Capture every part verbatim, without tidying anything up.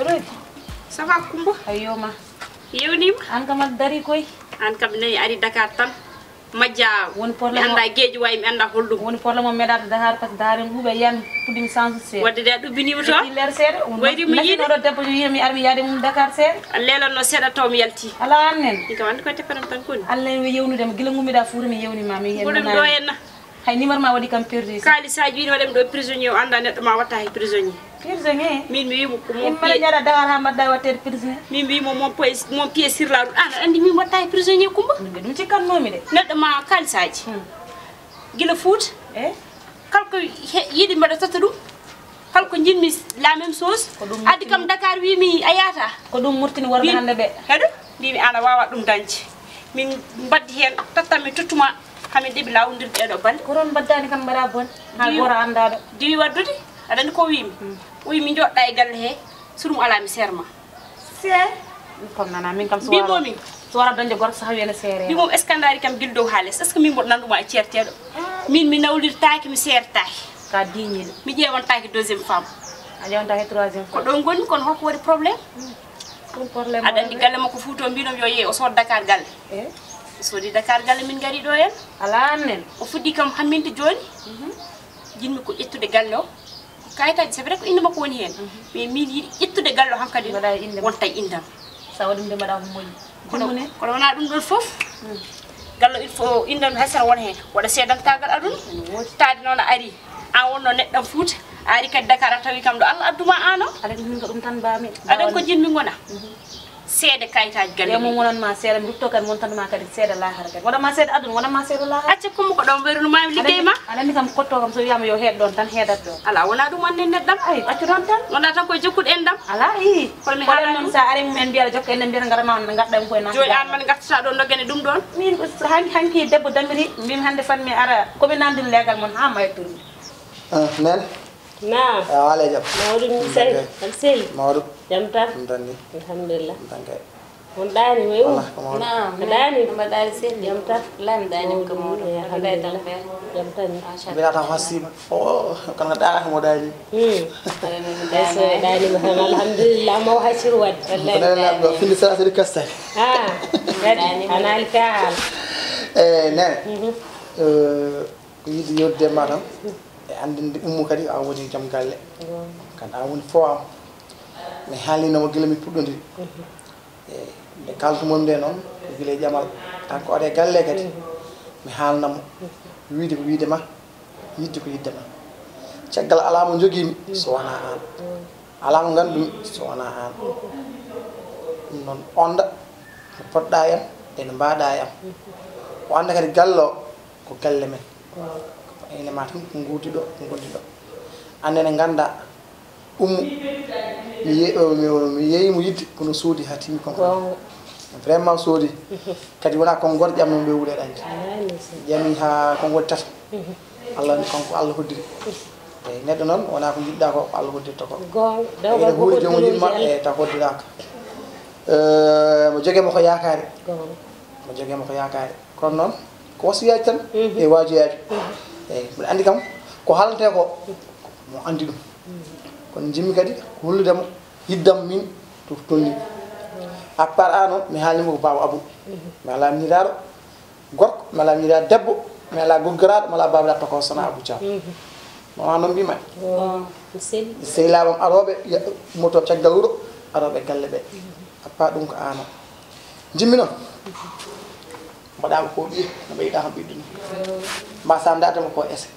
Roy, ça va, Kumba? Ayyo ma. Yewnima? An kam aɗa dari koy. An kam nani ari Dakar tan. Majja. Woni mi problème o- annda geeji wayi, mi annda holɗum. Woni problème o meɗaɗo Dakar, par ce que Dakar en ɗuuɓe, yan puɗɗimi chance seeɗa. Wadde de a ɗubbinima toon? Ƴetti leer seeɗa. Wayri mi yiɗi. Nafinoɗo debbo jo wiya mi ar mi yaade mum Dakar seeɗa. A leelannoo seeɗa taw mi yalti. Alaa annen. Min kam anndi koye teppatam tan koni. Allah en wi yewnude ma. Gila ngummiɗa Fuuta mi yewnima, mi yewnima. Mboɗo mi ɗo henna. Hay numéro ma waɗi kam perdu. Kaalisaaji wiino waɗami ɗo prisonnier, o annda neɗɗo ma watta hay prisonnier. Prisonnier? Min mi wiimo ko mon pied. Mbaɗa ñaɗa Dakar ha mbaɗɗa watteede prisonnier? Min mi wiimo mon pied, mon pied sur la route. An aɗa anndi min watta hay prisonnier, Kumba? Min ɓe ɗum cikkatnomi de. Neɗɗo ma kaalisaaji. Hmm. Gila Fuuta. Eh? Kala ko he-, yiɗi mbaɗa totta ɗum. Kala ko njiɗmi la même chose. Ko ɗum addi kam Dakar wimi a yahata. Ko ɗum Murtini worɓe hannde ɓe. Heɗo? Mbimi an a wawa ɗum dañde. Min mbaddi hen, tottan mi tottuma, hamin ɗeɓi lawondirde ɗeɗo balɗe. Ko toon mbaddani kam mbaɗa bon. Ha goto anndaɗo. Diwi waddude, aɗa anndi ko wimi? Hmm. O wi mi joɗɗa e galle he, so ɗum ala mi serma. Se. Ɗum kam nana, min kam so wara dañde gorko so hawi ene seere. Mbimomi est-ce que a ndaari kam gila dow ha les? Est-ce que min mboɗo nannduma e ceerteɗo? Ah. Min mi nawlirtaaki, mi seertaaki. Ka diñiiɗo. Mi ƴeewantaki deuxième femme. A ƴeewantaki troisième femme. Ko ɗon ngoni, kono holko waɗi problème? Hmm. Ɗum problème. Aɗa anndi galle makko Fuuta o, mbinomi yo yeey o sood Dakar galle. Eh? O soodi Dakar galle, min ngari ɗo en. Alaa annen. O fuɗɗi kam hamminde jooni. Mhm. Jinmi ko ƴettude galle o. Kayitaaji, c'est vrai ko innde makko woni heen. Mhm. Mais min yiɗi ƴettude galle o hankadi. Mbaɗa e innde wonta e inndam. Sa waɗi ɗum de mbaɗa ko moƴƴi. Kono, kono wona ɗum ɗon fof. Hmm. Galle il faut inndam hay sara won heen. Waɗa seedantagal aduna. Ene woodi. Taade noon a ari. An wonno neɗɗam Fuuta. A ari kadi Dakar a tawi kam ɗo Allah adduma an o. Aɗa ko min ko ɗum tan mbami. Aɗa ko jinmi ngona. Mhm. Seede kayitaaji galle. Yo mo wonanma seede, mi rutto kadi wontanma kadi seede lahara kadi. Wonanma seede aduna, wonanma seede lahara. Acca Kumba ko ɗon wayruno mami liggey ma. Aɗa anndi kam kotto kam so wiyama yo heed ɗon tan heedat ɗon. Ala, wona ɗum annen neɗɗam. Ay, accu ɗon tan. Wona tan koye jokkude enɗam. Ala, i. Kono mi haalani noon sa ari mumen mbiya aɗa jokka enɗam mbiyata ngara ma ngadda en koye nan. Jooni an man gartata ɗo doggane ɗum ɗon. Min ko hanki, hanki debbo damiri, mbimi hannde fan mi ara, komi nanndin leegal mon ha mayturmi. Ah, nene. Naam. A waale jam. Mawɗum, mi sey. Aɗa selli? Mawɗum. Jam tan? Ɗum tan ni. Alhamdulillah. Ɗum tan kay. On ɗaani, way um? Wala, ko mawɗum. Naam. A ɗaani? No mbaɗɗa, aɗa selli? Jam tan? Wallaahi mi ɗaaniima ko mawɗum. Mawɗum, alhamdulillah. Jam tan ni. Machallah. Mbiɗa tan hasiima. O, kono ɗaanaka mo ɗaani. Hmm. Aɗa anndi mi ɗaanaani. Ɗaaniima tan, alhamdulillah, maw haccir waɗde. Wallaahi mi ɗaanaani. Ko nene laamɗo, findi sara sari kastani. Ah, kadi, a naali ka haala. Eh, nene. Mhm. Eh, Ko yiɗi yewtude ma tan, e anndinde Ummu kadi, an woni joom galle. Goonga. Kadi an woni fo am. Mi haalnino mo gila mi puɗɗondiri. Mhm. E nde kalduɗon nde noon, ko gila e ƴamal, tan ko ari e galle kadi. Mhm. Mi haalna mo. Mhm. Wiyde ko wiyde ma, yiɗde ko yiɗde ma. Caggal alaa mo njogiimi, mhm, so wonaa aan. Mhm. Alaa mo nganndu-mi, so wonaa aan. Mhm. Ɗum noon, annda no poɗɗa e am, e no mbaɗa e am. Mhm. O annda kadi galle o, ko galle men. Waaw. Ene ma tan ko nguurdiɗo, ko ngondiɗo. Aan nene ngannda Ummu, mi ye-, o, mi, o, mi yeeyi mo yiɗde, kono soodi haa timmi kon. Goonga. Vraiment soodi. Kadi wonaa kon ngor ƴamno ɓe wuulee ɗañde. Alaa ni so. Ƴami haa kon ngoni tata. Allah ni kanko Allah hoddiri. Eyi, neɗɗo noon wonaa ko njiɗɗa ko, ko Allah hoddirta ko. Goonga. Eyi, dewgal ene ko huuri joom hoddiri yimma, Allah. Eyi, taw hoddiraaka. Eh, mo jogee mo ko yaakaare. Goonga. Mo jogee mo ko yaakaare. Kono noon, ko wasiyaaji tan, mhm, e waajuyaaji. Mhm. Eyi, mbiɗa anndi kam, ko haalantee ko, mo anndi ɗum. Mhm. Kono njimmi kadi, ko hollude mo, yiddam min, to tolni. Mhm. À part aan o, mi haalni mo ko Baaba Abou. Mhm. Mi alaa miñiraaɗo gorko, mi alaa miñiraaɗo debbo, mi alaa goggoraaɗo, mi alaa baabiraaɗo tokooso, so wonaa Abou Thiam. Mhm. Wonaa noon mbiymi? Oh, mi selli. Sehilaaɓe am arooɓe, ya-, ummotooɓe caggal wuro, arooɓe galle ɓe. Mhm. À part ɗum ko aan o. Njimmi noon. Mbaɗaama ko ɓiye, no ɓeyɗa kam ɓiɗɗo ni. Mbasa ndaade mo ko ese.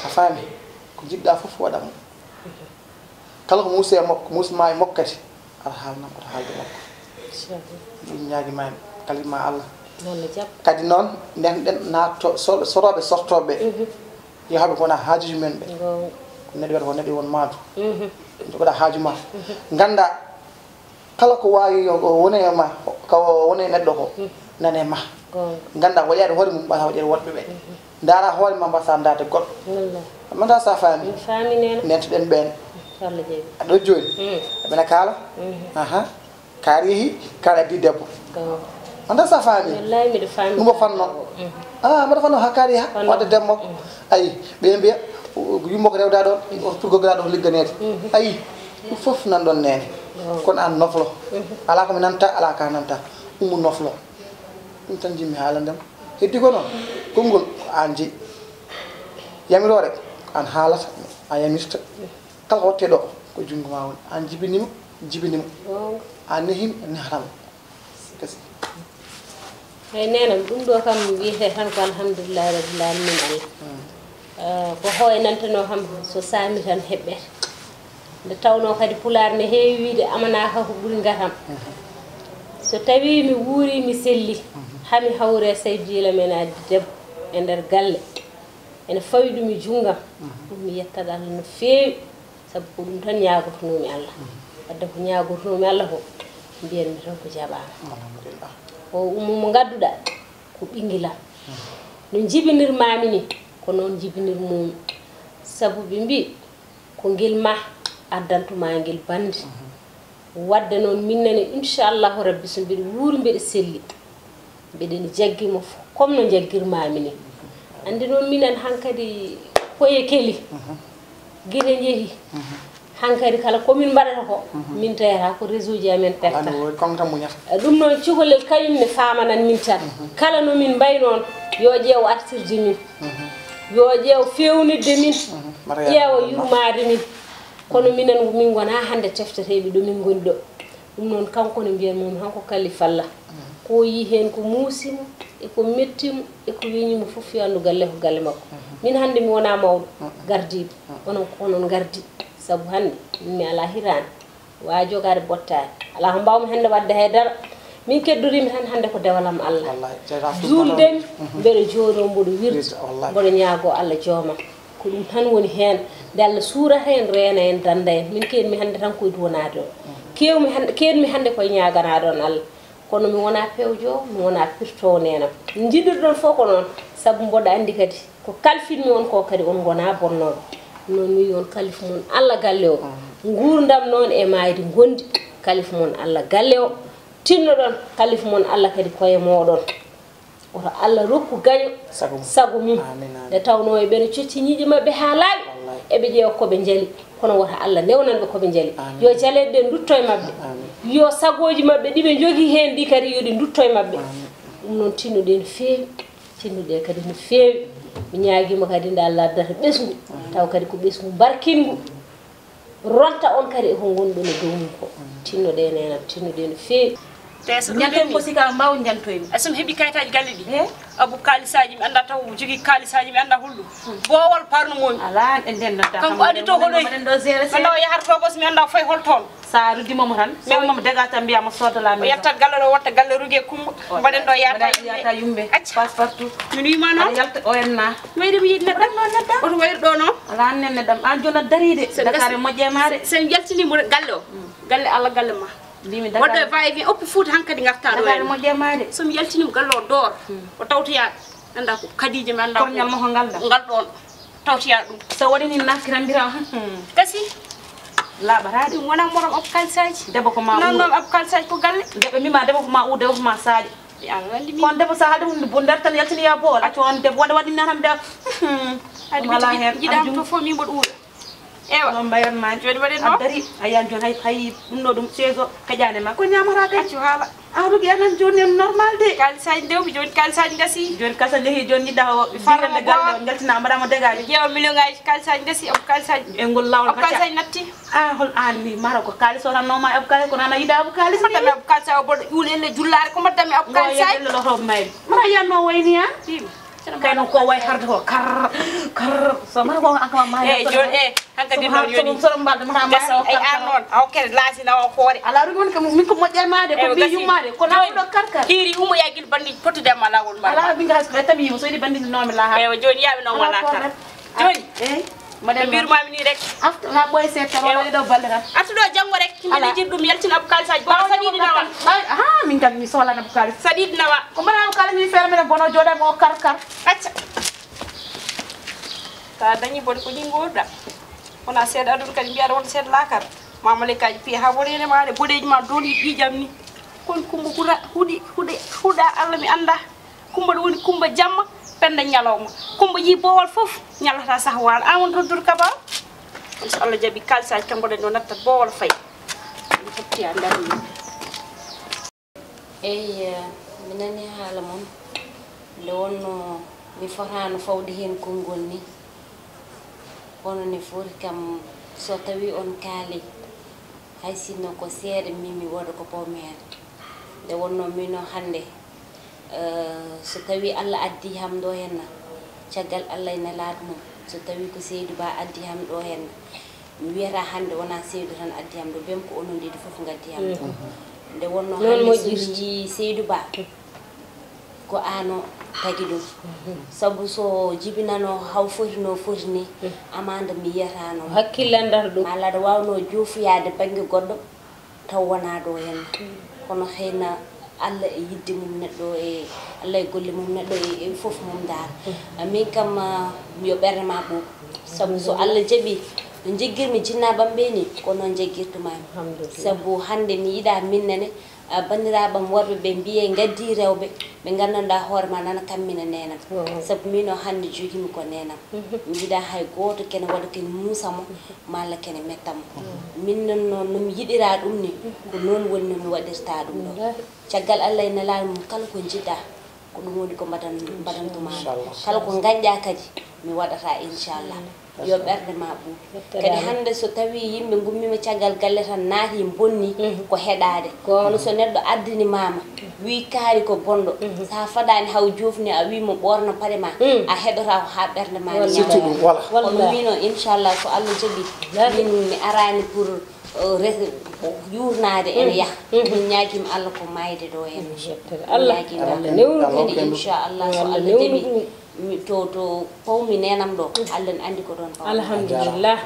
A faami? Ko njiɗɗa fof waɗa mo. Kala ko muusi e makko, muusi ma e makko kadi, aɗa haalna mo, aɗa haalde makko. Inchallah. Ɗum ñaagi ma en, kalimma Allah. Noon ne jaɓ. Kadi noon, nden ɗen naatto-, so-, sorooɓe, sortooɓe. Mhm. Yo haɓe ko wona haajuji men ɓe. Goonga. Ko neɗɗo wiyata ko neɗɗo won maadu. Mhm. Jogoɗa haaju ma. Mhm. Ngannda, kala ko waawi yo o wone e ma, ka o wone e neɗɗo ko, mm, nane ma. Goonga. Ngannda, waɗaade hoore mum, mbasa waɗaade woɗɓe ɓe. Mhm. Ndaara hoore ma, mbasa ndaarde goɗɗo. Wallaahi. Manda sa faami? Mi faami, nene. Ndentoɗen ɓeen. Ko Allah jaɓi. Aɗo jooni? Mm. Aɓena kaala? Mhm. Aha. Kaarihi, kaala addi debbo. Goonga. Manda sa faami? Wallaahi, miɗo faami. Ɗum o fanno. Mhm. Ah, mbaɗa fanno haa kaariha, fanno. Wadde debbo. Mhm. Ayi, ɓe mbiya, o, o yumma ko rewda ɗon, o pour goggoɗa ɗon ligganeede. Mhm. Ayi. Ɗum fof nan ɗon, neene. Kono aan noflo. Alaa ko mi nanta, alaa ka nanta. Ummo noflo. Ɗum tan njimmi haalande ma. Heddi ko noon, konngol ko aan jeyi. Yamiroore ko aan haalata, a yamirta. Kala ko waɗtee ɗo, ko junngo ma woni. Aan jibinima, jibinima. Aan nehimi, nehatama. Kasi. Eyi, neenam, ɗum ɗo kam wiyetee tan ko alhamdulillahi rabbil alamin Allah. Ah, ko hooynantenoo kam, so saami tan heɓɓete. Nde tawnoo kadi pulaar ne heewi wiyde amanaaka ko ɓuri ngatam. So tawii mi wuurii, mi sellii, haa mi hawri e seydiila men addi debbo e nder galle, ene fawi ɗum e junngam, ɗum mi yettat Allah no feewi. Sabu ko ɗum tan ñaagotonoomi Allah. Wadde ko ñaagotonoomi Allah ko, mbiyanmi tan ko jaɓaama. O ummo mo ngadduɗaa ko ɓingilam. No njibinirmaami ni, ko noon njibinirmoomi. Sabu ɓe mbii ko ngel ma addantu ma ngel bandi. Wadde noon minnene inchallahu rabbi, so mbiɗa wuuri mbiɗa selli, mbiɗen jaggi mo fof comme no jaggirmaami ni. Anndi noon minen hankadi koye keli gine njehi. Hankadi kala komin mbaɗata ko, min tawata ko réseau ji amen perta. Ɗum noon cukalel kañum ne famanan min tan. Kala no min mbayi noon, yo ƴeew artirde min, yo ƴeew fewnitde min, ƴeewa yurmaade min. Kono minen min ngona hannde tefteteeɓe ɗo min ngoni ɗo. Ɗum noon kanko ne mbiyan mum hanko kalifalla. Ko yi heen ko muusi mo, e ko metti mo, e ko weñi mo fof yo anndu galle ko galle makko. Min hannde mi wona mawɗo gardiiɗo, onon ko onon ngardi. Sabu hannde min mi alaa hitaande, waawi jogaade bottaari, alaa ko mbaawmi hannde waɗde hay dara. Min keddoriimi tan hannde ko dewal am Allah. Juuldemi, mbeɗo jooɗoo mboɗo wirta, mboɗo ñaagoo Allah joomam. Ko ɗum tan woni heen. Nde Allah suurata en, reena en, dannda en. Min keedmi hannde tan koye duwanaade on. Keewmi hannde, keedmi hannde koye ñaaganaade on Allah. Kono mi wonaa pewjo, mi wonaa pirtoowo neenam. Njiɗirɗon fof ko noon, sabu mboɗo anndi kadi ko kalfinmi on ko kadi on ngonaa bonnooɓe. Noon mi wiyi on kalifu mon Allah galle o. Nguurndam noon e maayde ngondi, kalifu mon Allah galle o. Tinnoɗon kalifu mon Allah kadi koye mooɗon. Woto Allah rokku gaño sago mum. Nde tawnoo e ɓe no cocci ñiiƴe maɓɓe haa laaɓi, eɓe ƴeewa ko ɓe njali, kono woto Allah newnan ɓe ko ɓe njali. Yo jaleeɗe ɗe ndutto e maɓɓe. Yo sagooji maɓɓe ɗi ɓe njogii heen ɗi kadi yo ɗi ndutto e maɓɓe. Ɗum noon tinnuɗe no feewi, tinnuɗe kadi no feewi. Mi ñaagiima kadi nde Allah addata ɓesngu, taw kadi ko ɓesngu mbarkinngu. Ronta on kadi e ko ngonɗon e dow mum ko. Tinnoɗe neenam, tinnoɗe no feewi. Te so ɗum ñanten ɓenni ko sika mbaw ñantoymi. Ay so mi heɓi kayitaaji galle ɗi. He? Abu kaalisaaji mi annda taw jogii kaalisaaji mi annda holɗum. Boowal parno momi. Ala en den nodda. Kanko andi to ko ɗoy. Maɗen ɗo zéro cinq. Annda o yaharto bos mi annda o fayi hol toon. Sa ruddi momo tan. Sewmam dega tan mbiya mo sooda la maison. O yettat galle ɗo watta galle ruge kumba. Mbaɗen ɗo yaata yumɓe. Acca. Passe partout. Min wima noon. Aɗa yalta O N A. Mayri mi yiɗi neɗɗo. Ɗum noon neɗɗo. Oto wayru ɗo noon. Ala an nen neɗɗam an joni aɗa dari de. Dakar e moƴƴe ma de. Sen jaltini mo galle o. Galle Allah galle ma. Mbimi Dakar. Wadde va et vient oppi Fouta hankadi garta ɗo. Dakar e moƴƴe ma de. So mi yaltini mo galle o door. O tawtoya anda ko Khadija mi anda ko. Korñal mo ko ngal da. Ngal ɗon. Tawtoya ɗum. So waɗi ni nakkiran mbira. Kasi. Laaɓata de. Ɗum wona morom ab kalsaji. Debbo ko ma. Non non ab kalsaji ko galle. Debbo mi ma debbo ko ma u debbo ko ma saaƴi. Kono debbo so haalde hunde bonde tan yaltini ya bool accu on debbo wonde waɗi natan mbiya. Ɗum alaa heen jiɗam to fof min mboɗo wuura. Ewa non mbayatma joni waɗen noon addari a yiyan joni hay hay ɗum ɗo ɗum chaise o heƴani ma ko ñamata kay accu haala a rugi anan joni en normal de kalisaji ndewmi joni kalisaji gasi joni kasa jeehi joni yiɗɗa o farle galle o jaltina mbaɗamo dégage ƴeewa million ngaji kalisaji gasi o kalisaji e ngol lawol kalisaji natti Ah, hol aan ni maro ko kaalis o tan nooma abu kaalis kono ana yiɗa abu kaalis ni mbaɗɗami abu kaalis o boɗo ƴuuli elle jullaare ko mbaɗɗami abu kaalis ay yelle loto mayri mara yanno wayni an kay non ko way harde ko kar kar so mara ko an kama maya eh joni eh hankadi non yoni so mbalde mata maya o kar ay an non aw kere laasi na o hoore ala rugi won ko min ko moƴƴa maade ko bi yummaade ko na do kar kar kiri umo ya gil bandi potude ma lawol ma ala bi ngas be tabi mo so di bandi no mi la ha e joni yawi non wala kar joni eh Mbaɗen mbirmaami nii rek. Artu na ɓooy seet tan wala ɗo balle tan. Artu ɗo janngo rek. Ala. Mbiɗa jir ɗum yaltin abu kalisaji bono saɗiɗi nawa. Ay ha min kam mi sohlana abu kalis. Saɗiɗi nawa. Ko mbaɗa abu kalis min feere minen bono jooɗa mo kar kar. Acca. Ka dañi bone ko ɗin goɗɗa. Wona seeɗa aduna kadi mbiyaɗa won seeɗa lakar. Mamalekaji piye ha wonene maɗe boɗeji ma doni ƴiƴam ni. Kon kumba huɗa huɗi huɗe huɗa Allah mi anda. Kumba ɗo woni kumba jamma penda ñalawma kumba yi bowal fof ñalata sah wala an won roddude kaba So Allah jaɓi, kalsaaji kam mboɗen ɗo nattat boowal fayi. Mi totti haa nder mum. Eyi, eh, mi nani haala mon. Nde wonno mi fotaano fawde heen konngol ni. Kono ne foti kam, so tawi on kaali, hay sinno ko seeɗa, min mi waɗa ko pawmi heen. Nde wonno min o hannde, eh, so tawi Allah addi ham ɗo henna, caggal Allah e nelaaɗo mum, so tawi ko Seydou Ba addi ham ɗo henna, mi wiyata hannde wonaa Seydou tan addi ham ɗo, bem ko onon ɗiɗi fof ngaddi ham ɗo. Nde wonno hannde so mi yii Seydou Ba, ko aan o tagi ɗum. Sabu so jibinano haw foti no foti ni, amaana mi yiyataano mo. Hakkille anndata ɗum. Maa aɗa waawnoo joofoyaade bannge goɗɗo, taw wonaa ɗo henna. Kono xëy na Allah e yiɗde mum neɗɗo, e Allah e golle mum neɗɗo, e, e fof mum ndaar. Min kam, ah, yo ɓernde ma ɓuuɓ. Sabu so Allah jaɓi, no njeggirmi jinnaaɓam ɓe ni, ko noon njeggirtuma mi. Alhamdulillah. Sabu hannde mi yiɗa min nene, ah, banndiraaɓam worɓe ɓe mbiye ngaddi rewɓe, ɓe nganndanɗaa hoore ma nana kammina neenam. Sabu min o hannde jogimi ko neenam. Mi yiɗa hay gooto kene waɗa kene muusa mo, malla kene metta mo. Min noon, noon no mi yiɗira ɗum ni, ko noon woni no mi waɗirta ɗum ɗo. Caggal Allah e nelaaɗo mum, kala ko njiɗɗa, ko ɗum woni ko mbaɗan-, mbaɗantuma mi. Inchallah. Kala ko ngañɗa kadi, mi waɗata, inchallah. Yo ɓernde ma ɓuuɓ. Kadi hannde so tawi yimɓe ngummiima caggal galle tan naati bonni, ko heɗaade. Kono so neɗɗo addani mama, wi kaari ko bonɗo, sa fadaani haw jofni a wi mo ɓorno paɗe ma, a heɗota ko ha ɓernde ma. Surtout ɗum, voilà. Kono min o, inchallah, so Allah jaɓi, min mi arani pour, euh, res-, yurnaade ene yaha. Min ñaagima Allah ko mayde ɗo en. Allah, Allah newnu kadi, inchallah, so Allah jaɓi. Mi, to, to pawmi nenam ɗo, Allah ne anndi ko ɗon pawmi. Alhamdulillah.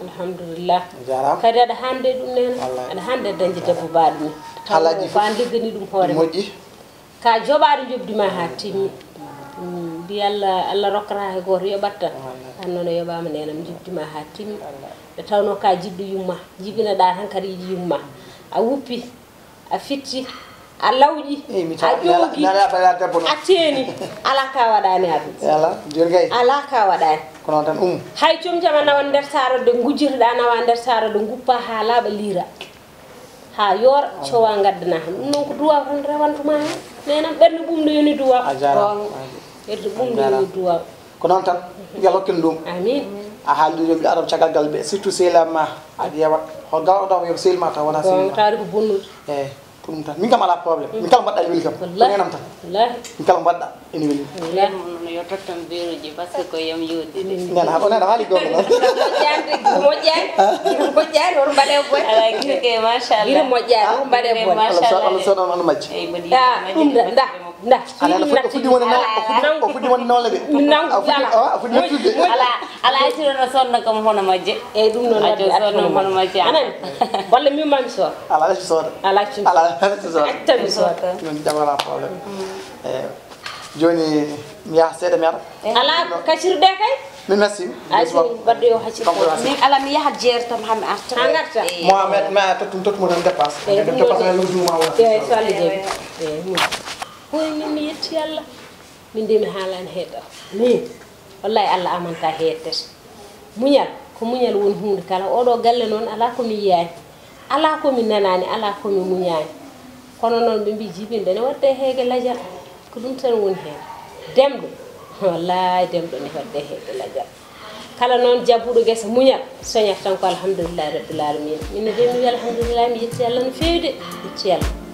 Alhamdulillah. Jarama. Kadi aɗa hande ɗum nena. Wallahi. Aɗa hande dañde debbo baɗo ni. Halaji fof. Fa liggani ɗum hoore ma. Moƴƴi. Ka joɓaɗo jobdi ma ha timmi. Mm, mbi Allah, Allah rokkata he goto yoɓat tan. Wallahi. An noon a yoɓama nenam jobdi ma ha timmi. Wallahi. Nde tawno ka jiɗɗo yumma, jibinaɗa tan kadi yiɗi yumma. A wuppi. A fitti, a lawƴi, a ƴoogi, a teeni, alaa ka waɗaani aduna. Alaa ka waɗaani. Ko noon tan, Umu. Hay comcama nawan nder saara de ngujjirɗa nawa nder saara de nguppa haa laaɓa liira. Haa yoora, cowa ngaddana. Ɗum noon ko duwaaw tan rewantuma heen. Nenam ɓernde ɓuuɓnde yoni duwaaw. A jaaraama. Ɓernde ɓuuɓnde yoni duwaaw. Ko noon tan, yo Allah hokken ɗum. Amin. A haali ɗum, yo mbiɗa arab caggal gal ɓe, surtout sehil am ma, aɗa yewa. Hol gal o daw yo sehil ma taw wona sehil ma. Taari ko bonnude. Eyi, ko ɗum tan. Min kam alaa problème. Min kala mbaɗɗa ene weli kam. Ko nenam tan. Wallahi. Min kala mbaɗɗa ene weli. Wallahi. Yo tottan beeruji, parce que ko yam yooɗi de. Nena, o nena haali goonga noon. Moƴƴaani, moƴƴaani. Moƴƴaani, on mbaɗe boy. Alaa gite ke, machallah. Gite moƴƴaani, on mbaɗe boy. Allah so, Allah so noon on majji. Eyi, mbaɗi. Ah, ɗum da, da. Nda, a nana, o fuɗɗi wonde nawle, o fuɗɗi, o fuɗɗi wonde nawle de. Nangu, a fuɗɗi, a fuɗɗi yettude. Ala, ala, si ɗon o sonna kam hono majje. Eyi, ɗum noon wadde sonno hono majje. Anan, walla mi mami soor. Ala, ala si soor. Ala, si ala, ala si soor. Acca mi soor. Min jam wala problème. Eyi, jooni mi yaha seeɗa mi ara. Ala, kacirɗe kay. Mi merci. Ay, si wadde yo haccir. Min ala mi yaha jeer tam ha mi arta. Ha ngarta. Eyi. Mohamed, ma tottum, tottum tan dépasse. Eyi, ɗum dépasse woni. Eyi, so Allah jaɓi. Eyi, ɗum. Hoy, min mi yetti Allah. Min de mi haalani heeɗa. Min, wallahi Allah amanta heeddete. Muñal, ko muñal woni huunde kala. Oɗo galle noon, alaa ko mi yiyaani. Alaa ko mi nanaani, alaa ko mi muñaani. Kono noon ɓe mbii jibinde ne waɗde heege lajal. Ko ɗum tan woni heen. Demɗo, wallahi demɗo ne waɗde heege lajal. Kala noon jabbuɗo gesa muñal, soñata tan ko alhamdulillahi rabbil alamina. Min ne de mi wi alhamdulillahi, mi yetti Allah no feewi de. Yetti Allah.